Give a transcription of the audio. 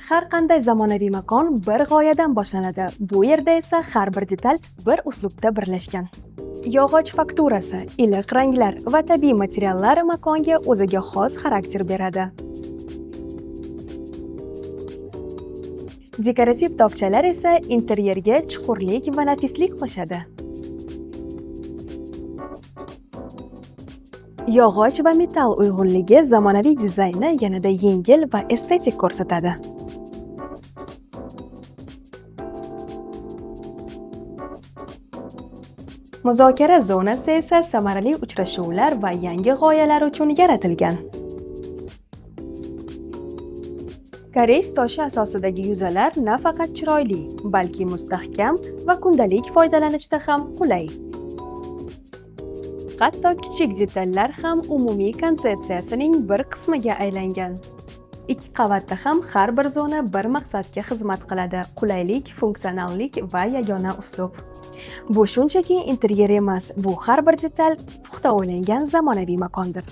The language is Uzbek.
Har qanday zamonaviy makon bir g'oyadan boshlanadi. Bu yerda esa har bir detal bir uslubda birlashgan. Yog'och fakturasi, iliq ranglar va tabiiy materiallar makonga o'ziga xos xarakter beradi. Dekorativ tokchalar esa interyerga chuqurlik va nafislik qo'shadi. Yog'och va metall uyg'unligi zamonaviy dizaynni yanada yengil va estetik ko'rsatadi. Muzokara zonasi esa samarali uchrashuvlar va yangi g'oyalar uchun yaratilgan. Koreys toshi asosidagi yuzalar nafaqat chiroyli, balki mustahkam va kundalik foydalanishda ham qulay. Hatto kichik detallar ham umumiy konsepsiyasining bir qismiga aylangan. Ikki qavatda ham har bir zona bir maqsadga xizmat qiladi: qulaylik, funksionallik va yagona uslub. Bu shunchaki interyer emas, bu har bir detal puxta o'ylangan zamonaviy makondir.